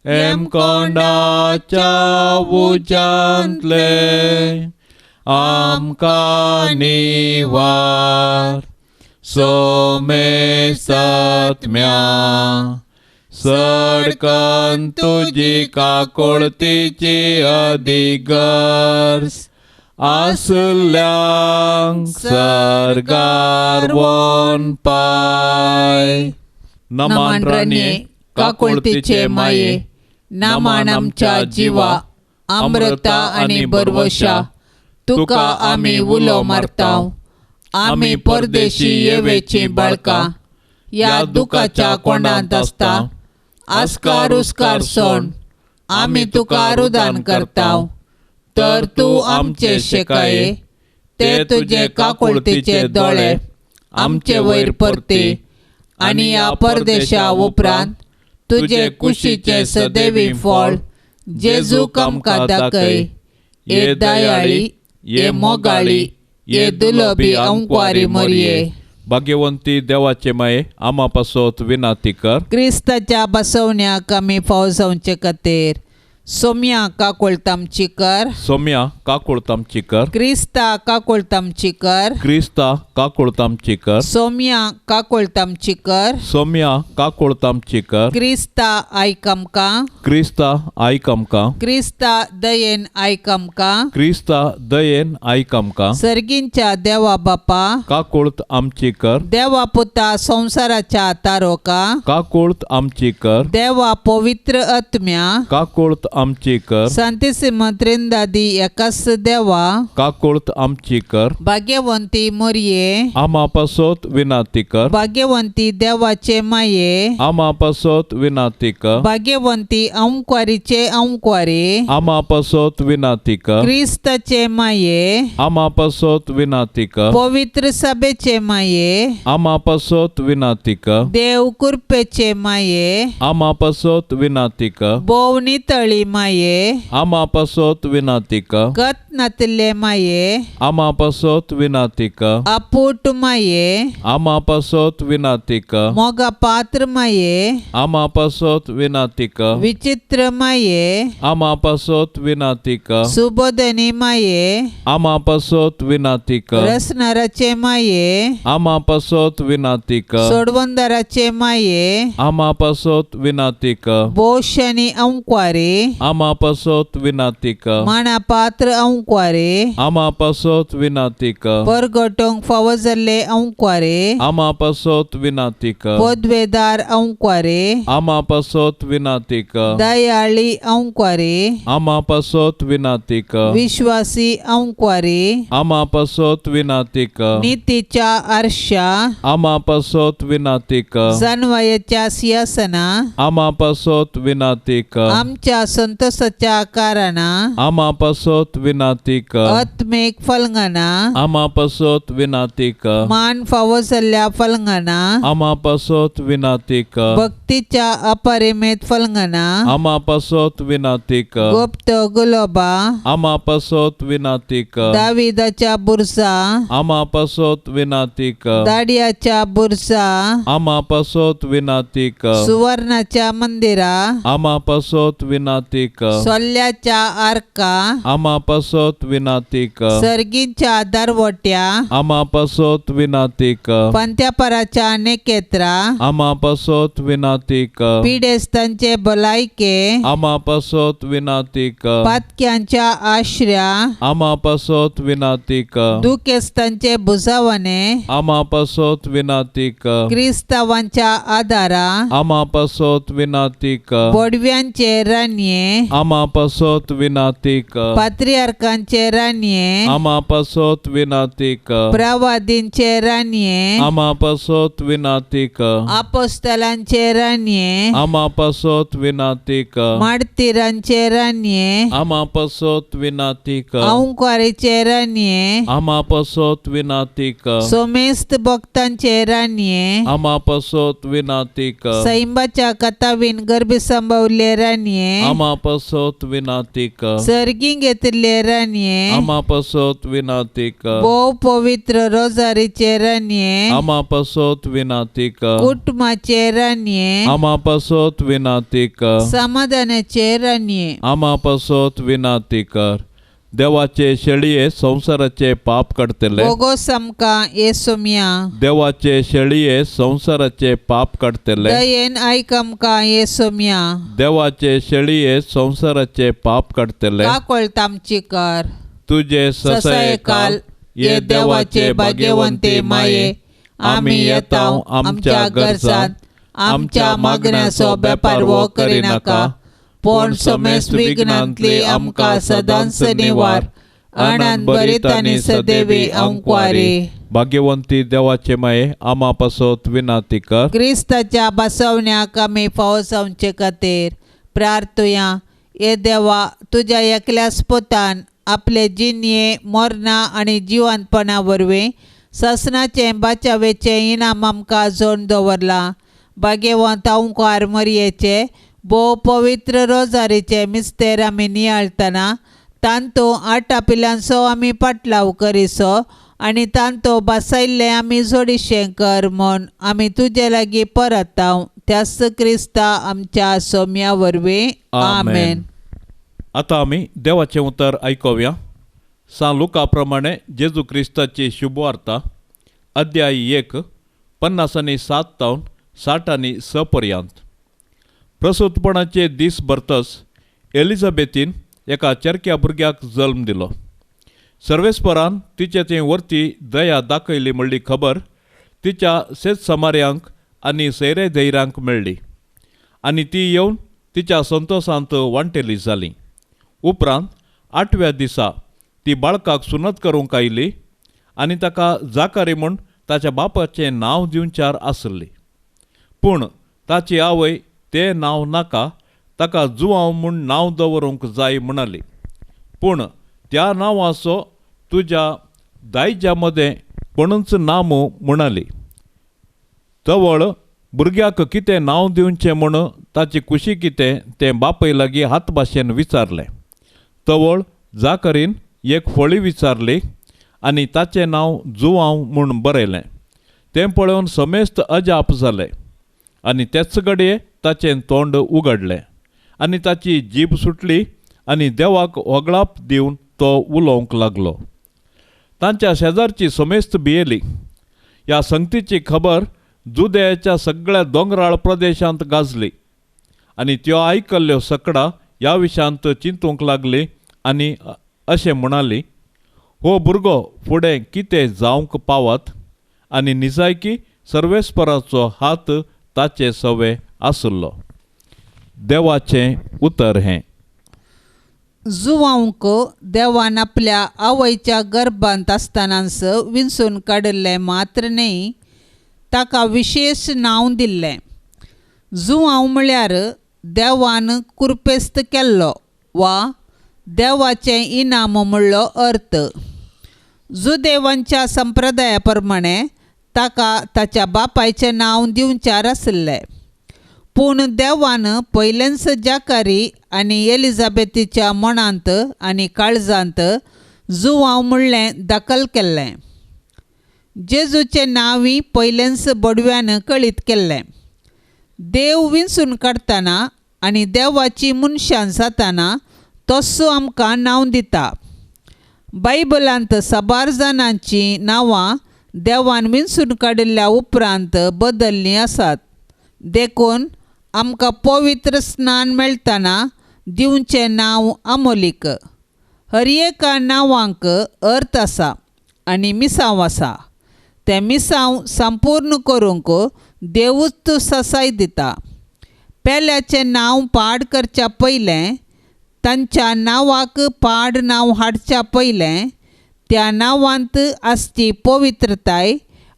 एमकोंडाच्या उज्यांतले आमकां निवार, सोमे सत्म्या सडकन तुजी काकोळतीची अधिगर्स आसल्यांक सर्गार वोन पाय. नमान राणये, काकुळतीचे माये, नामान आमच्या जिवा, अमृता आनी बरवशा, तुका आमी उलो मारताव. आमी परदेशी येवेची बाळकां, ह्या दुखाच्या कोंडांत आसता, आस्कार उस्कार सोण आमी तुका रुदान करताव. तर तूं आमचे शेकाये, ते तुजे काकुळतीचे दोळे आमचे वयर परती आनी ह्या परदेशा उपरांत तुजे कुशीचें सदैवी फळ जेजूक आमकां दाखय. ये दयाळी, ये मोगाळी, ये दुलबी अंकवारी मरिये, भाग्यवंती देवाचे माये, आमा पासत विनंती कर. क्रिस्ताच्या बसवण्याक आमी फाव जावचे खातीर सोम्या काकुळट आमची कर. सोम्या काकुळट आमची कर. क्रिस्ता काकुळट आमची कर. क्रिस्ता काकुळट आमची कर. सोम्या काकुळट आमची कर. सोम्या काकुळट आमची कर. क्रिस्ता आयक आमकां. क्रिस्ता आयक आमकां. क्रिस्ता दयेन आयक आमकां. क्रिस्ता दयेन आयक आमकां. सर्गींच्या देवा बापा काकुळट आमची कर. देवा पुता संवसाराच्या तारोका काकुळट आमची कर. देवा पवित्र आत्म्या काकुळट आमची कर. सांतिसिम त्रिंदादी एकाच देवा काकुळट आमची कर. भाग्यवंती मोरये आमा पासत विनंती कर. भाग्यवंती देवाचे माये आमा पासत विनंती कर. भाग्यवंती अंकवारीचे अंकवारी आमा पासत विनंती कर. क्रिस्ताचे माये आमा पासत विनंती कर. पवित्र सभेचे माये आमा पासत विनंती कर. देव कृपेचे माये आमा पासत विनंती कर. भोव नितळी माये आमा पासत विनंती कर. गत नातिल्ले माये आमा पासत विनंती कर. अपूट माये आमा पासत विनंती कर. मोगा पात्र माये आमा पासत विनंती कर. विचित्र माये आमा पासत विनंती कर. सुबोधनी माये आमा पासत विनंती कर. रसनाराचे माये आमा पासत विनंती कर. सोडवंदाराचे माये आमा पासत विनंती कर. बोशनी अंकवारी आमा पासत विनंती कर. माना पात्र अंकवारी आमा पासत विनंती कर. परगटोंक फावो जाल्ले अंकवारी आमा पासत विनंती कर. पदवेदार अंकवारी आमा पासत विनंती कर. दयाळी अंकवारी आमा पासत विनंती कर. विश्वासी अंकवारी आमा पासत विनंती कर. नितीच्या आरशा आमा पासत विनंती कर. जानवायेच्या सिंहासना आमा पासत विनंती कर. आमच्या संतोसाच्या कारणा आमा पासत विनाती कर. आत्मीक फलंगना आमा पासत विनाती कर. मान फावो जाल्ल्या फलंगना आमा पासत विनाती कर. भक्तीच्या अपरिमेत फलंगना आमा पासत विनाती कर. गुप्त गुलोबा आमा पासत विनाती कर. दाविदाच्या बुरसा आमा पासत विनाती कर. दाडियाच्या बुरसा आमा पासत विनाती कर. सुवर्णाच्या मंदिरा आमा पासत विनाती कर. सोल्ल्याच्या आर्का आमा पासत विनाती कर. सर्गींच्या दरवट्या आमा पासत विनाती कर. पंत्यापराच्या नेकेत्रा आमा पासत विनाती कर. पिडेस्तांचे भलायके आमा पासत विनाती कर. पातक्यांच्या आश्र्या आमा पासत विनाती कर. दुखेस्तांचे भुजावणे आमा पासत विनाती कर. क्रिस्तावांच्या आदारा आमा पासत विनाती कर. बोडव्यांचे रानये आमा पासत विनाती कर. पात्रियार्कांचे रानये आमा पासत विनाती कर. प्रवादींचे रानये आमा पासत विनाती कर. आपोस्तलांचे रानये आमा पासत विनाती कर. माडतीरांचे रानये आमा पासत विनाती कर. औंकारीचे रानये आमा पासत विनाती कर. सोमेस्त भक्तांचे रानये आमा पासत विनाती कर. सैंबाच्या कथावीन गर्भी संभवले रानये आमा पासत विनाती कर. सर्गी घेतिल्ले रानये आमा पासत विनाती कर. भोव पवित्र रोजारीचे रानये आमा पासत विनाती कर. कुटुंबाचे रानये आमा पासत विनाती कर. समाधानाचे रानये आमा पासत विनाती कर. देवाचे शेळये संवसाराचे पाप काडटले. बोगोस आमकां येसोमया. देवाचे शेळये संवसाराचे पाप काडटले. दयेन आयक आमकां येसोमया. देवाचे शेळये संवसाराचे पाप काडटले. काकळत आमची कर. तुजे ससायकाल ये देवाचे भाग्यवंते माये, आमी येता आमच्या गरजांत, आमच्या मागण्याचो बेपारवो करिनाका, पूण समेस्त विघ्नांतली आमकां सदांच निवार. अनंत बरीत आनी सदैवी अंकवारी. भाग्यवंती देवाचे माये, आमा पासत विनाती कर. क्रिस्ताच्या बसवण्याक आमी फावो जावचे खातीर प्रार्थुया. हे देवा, तुज्या एकल्याच पुतान आपले जिणये मरणां आनी जिवंतपणा वरवीं ससनाचें बाचावेचें इनाम आमकां जोडून दवरलां. भाग्यवंत ओंकार मरयेचे भोव पवित्र रोजारीचे मिस्तेर आमी नियाळतना तांतू आटा पिलांचो आमी पाटलाव करिसो आनी तांतो बसयल्लें आमी जोडिशें कर म्हूण आमी तुजे लागीं परताव त्याच क्रिस्ता आमच्या सोम्या वरवीं. आमेन. आतां आमी देवाचें उतर आयकुया. सान लुका प्रमाणे जेजू क्रिस्ताची शुभवार्ता, अध्याय 1, 57 तावन 66 पर्यंत. प्रसूतपणाचे दीस भरतच एलिझाबेथीन एका चरक्या भुरग्याक जल्म दिलो. सर्वेस्परान तिचे थंय वरती दया दाखयली म्हणली खबर तिच्या शेत समार्यांक आनी सैरे धैर्यांक मेळ्ळी आनी ती येवन तिच्या संतोशांत वांटेली जाली. उपरांत 8व्या दिसा ती बाळकाक सुनत करूंक आयली आनी ताका जाकारी म्हूण ताच्या बापाचें नांव दिवच्यार आसली. पूण ताची आवय तें नांव नाका, ताका जुवांव म्हूण नांव दवरूंक जाय म्हणाली. पूण त्या नांवाचो तुज्या दायज्या मदें कोणूच ना मू म्हणाली. तवळ भुरग्याक कितें नांव दिवचें म्हूण ताची खुशी कितें तें बापय लागीं हात भाशेन विचारलें. तवळ जाकरीन एक फळी विचारली आनी ताचें नांव जुवांव म्हूण बरयलें. तें पळोवन समेस्त अजाप जालें आनी तेच घडये ताचें तोंड उगडलें आनी ताची जीब सुटली आनी देवाक होगळाप दिवन तो उलोवंक लागलो. तांच्या शेजारची समेस्त भियेली. ह्या संगतीची खबर जुदेयाच्या सगळ्या दोंगराळ प्रदेशांत गाजली आनी त्यो आयकल्ल्यो सकडां ह्या विशयांत चिंतूंक लागली आनी अशें म्हणाली, हो भुरगो फुडें कितें जावंक पावत आनी निजायकी सर्वेस्पराचो हात ताचे सवे आसलो. देवाचें उतर हें. जुवांक देवान आपल्या आवयच्या गर्भांत आसतनाच विंचून काडिल्लें मात्र न्हय, ताका विशेश नांव दिल्लें. जुवांव म्हळ्यार देवान कुरपेस्त केल्लो वा देवाचें इनाम म्हणलो अर्थ. जुदेवांच्या संप्रदाया प्रमाणे ताका ताच्या बापायचें नांव दिवच्यार आशिल्लें. पूण देवान पयलेंच जाकारी आनी एलिझाबेथीच्या मनांत आनी काळजांत जुवांव म्हणलें दाखल केल्लें. जेजूचें नांवूय पयलेंच बडव्यान कळीत केल्लें. देव विंचून काडटना आनी देवाची मनशां जाताना तसो आमकां नांव दिता. बायबलांत साबार जाणांचीं नांवां देवान विंचून काडिल्ल्या उपरांत बदल्लीं आसात. देखून आमकां पवित्र स्नान मेळटना दिवचें नांव अमोलीक. हर एका नांवांक अर्थ आसा आनी मिसांव आसा. तें मिसांव संपूर्ण करूंक देवूच ससाय दिता. पेल्याचें नांव पाड करच्या पयलें, तांच्या नांवाक पाड नांव हाडच्या पयलें त्या नांवांत आसची पवित्रताय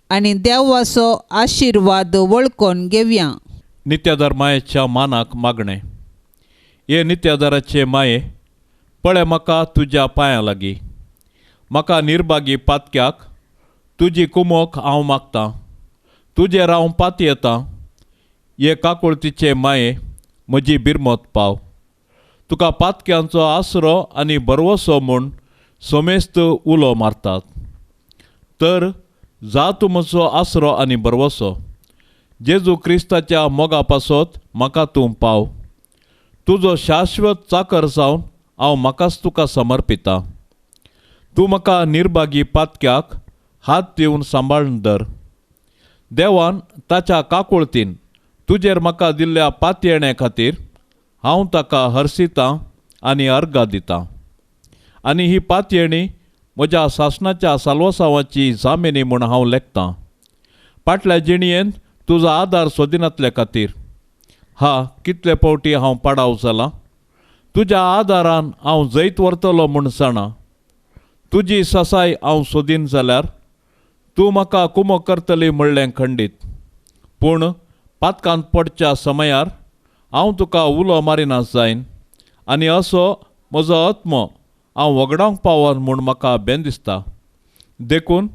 आनी देवाचो आशिर्वाद वळखून घेवया. नित्यादार मायेच्या मानाक मागणें. हे नित्यादाराचे माये, पळय म्हाका तुज्या पांयां लागीं, म्हाका निर्भागी पातक्याक तुजी कुमोक हांव मागतां, तुजेर हांव पातयेतां. हे काकुळतीचे माये, म्हजी बिरमत पाव. तुका पातक्यांचो आसरो आनी बरवसो म्हूण समेस्त उलो मारतात, तर जा तूं म्हजो आसरो आनी बरवसो. जेजू क्रिस्ताच्या मोगा पासत म्हाका तूं पाव. तुजो शाश्वत चाकर जावन हांव म्हाकाच तुका समर्पितां. तूं म्हाका निर्भागी पातक्याक हात दिवन सांबाळून धर. देवान ताच्या काकुळतीन तुजेर म्हाका दिल्ल्या पातयेणे खातीर हांव ताका हर्सितां आनी अर्गां दितां. आनी ही पातयेणी म्हज्या सासणाच्या साल्वसांवाची जामिनी म्हूण हांव लेखतां. फाटल्या जिणयेन तुजो आदार सोदिनातल्या खातीर हा कितले फावटी हांव पाडाव जालां. तुज्या आदारान हांव जैत व्हरतलो म्हूण जाणा. तुजी ससाय हांव सोदीन जाल्यार तूं म्हाका कुमो करतली म्हणलें खंडीत. पूण पातकांत पडच्या समयार हांव तुका उलो मारिना जायन आनी असो म्हजो आत्मो हांव वगडावंक पावन म्हूण म्हाका बेन दिसता. देखून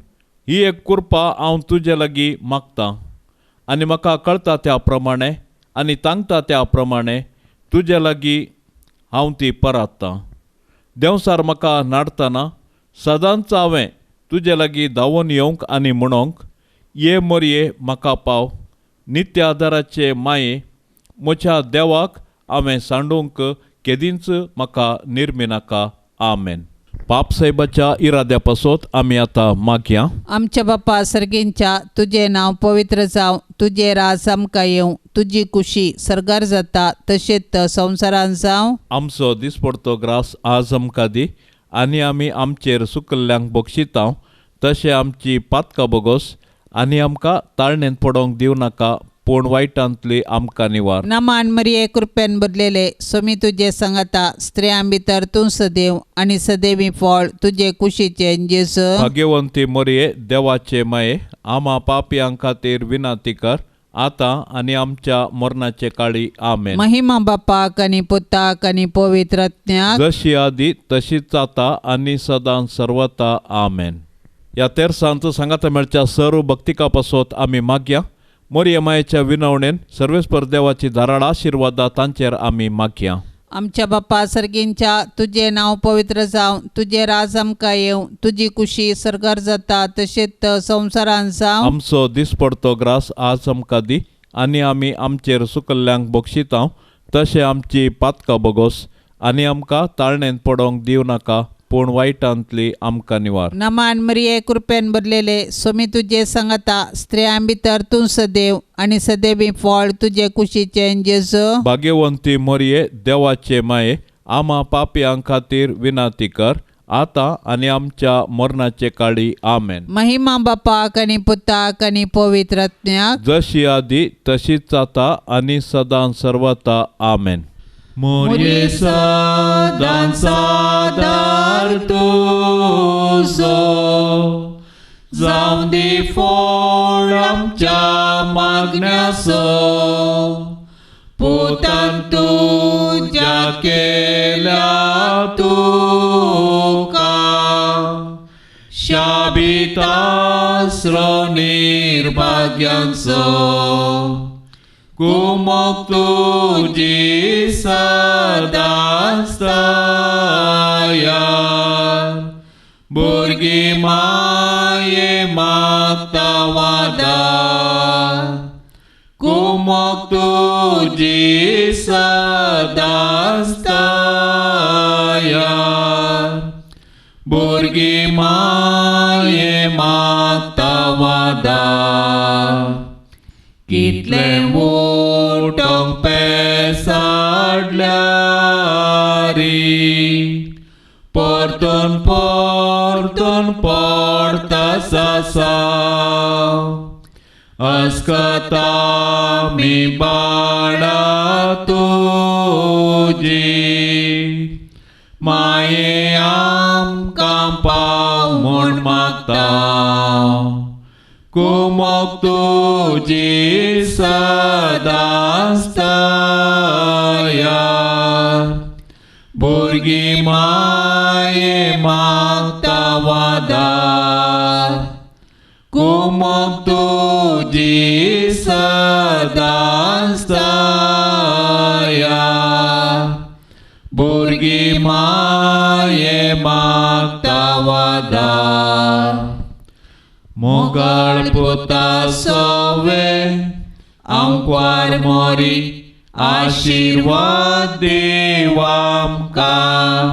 ही एक कृपा हांव तुजे लागीं मागतां आनी म्हाका कळटा त्या प्रमाणे आनी तांगता त्या प्रमाणे तुजे लागीं हांव ती पराततां. देंवसार म्हाका नाडतना सदांच हांवें तुजे लागीं धांवून येवंक आनी म्हणोंक, ये मोरये म्हाका पाव. नित्य आदाराचे माये, म्हज्या देवाक हांवें सांडूंक केदींच म्हाका निर्मिनाका. आमेन. पाप साहेबाच्या इराद्या पासत आमी आतां मागया. आमच्या बापा सर्गींच्या, तुजें नांव पवित्र जावं, तुजें राज आमकां येवं, तुजी कुशी सर्गार जाता तशेंच संवसारांत जावं. आमचो दिसपडतो ग्रास आज आमकां दी आनी आमी आमचेर सुकल्ल्यांक बक्षितांव तशें आमची पातकां बोगोस आनी आमकां ताळणेंत पडोवंक दिवं नाका, पूण वायटांतली आमकां निवार. नमान मरिये, कृपेन भरलेले, स्वामी तुजे संगता, स्त्रियां भितर तूं सदैव आनी सदैवी फळ तुजे कुशीचें जेजू. भाग्यवंती मरिये, देवाचे माये, आमा पापयां खातीर विनंती कर आतां आनी आमच्या मरणाचे काळी. आमेन. महिमा बापाक आनी पुताक आनी पवित्र आत्म्याक, जशी आदी तशीच आतां आनी सदां सर्वता. आमेन. ह्या तेरसांत सांगाता मेळच्या सर्व भक्तिका पासत आमी मागया. मोरये मायेच्या विनवणेन सर्वेस्पर देवाची धाराळ आशिर्वादा तांचेर आमी मागया. आमच्या बापा सर्गींच्या, तुजें नांव पवित्र जावं, तुजें राज आमकां येवं, तुजी कुशी सर्गार जाता तशेंच संवसारांत जावं. आमचो दिसपडतो ग्रास आज आमकां दी आनी आमी आमचेर सुकल्ल्यांक बक्षितांव तशें आमची पातकां बोगोस आनी आमकां ताळणेंत पडोवंक दिवं नाका, पूण वायटांतली आमकां निवार. नमान मरिये, कृपेन भरलेले, स्वामी तुजे संगता, स्त्रियां भितर तूं सदैव आनी सदैवी फळ तुजे कुशीचें जेजू. भाग्यवंती मरिये, देवाचे माये, आमा पापयां खातीर विनंती कर आतां आनी आमच्या मरणाचे काळी. आमेन. महिमा बापाक आनी पुताक आनी पवित्र आत्म्याक, जशी आदी तशीच आतां आनी सदां सर्वता. आमेन. मोरये सदांच आदार तुजो, जावं दी फळ आमच्या मागण्याचो, पुतान आसरो निर्भाग्यांचो कुमोक तुजी सदांच तयार भुरगीं माये मागता वादार कुमोक तुजी सदांच तयार भुरगीं माये मागता वादार कितले उठोंक पेसाडल्यारी परतून परतून पडता सासाव अस्कता मी बाळा तुजी माये आमकां पाव म्हूण मागता कुमोक तुजी सदांच तयार भुरगीं माये मागता वादार कुमोक तुजी सदांच तयार भुरगीं माये मागता वादार मोगाळ पुता सोवे आंकवार मोरी आशिर्वाद देव आमकां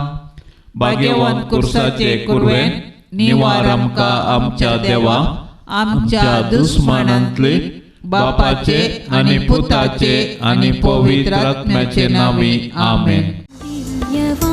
भाग्यवंत कुर्साचे कुरवेन निवार आमकां आमच्या देवा आमच्या दुस्मानांतले बापाचे आनी पुताचे आनी पवित्र आत्म्याचे नांवी आमेन. दिव्यवाणी.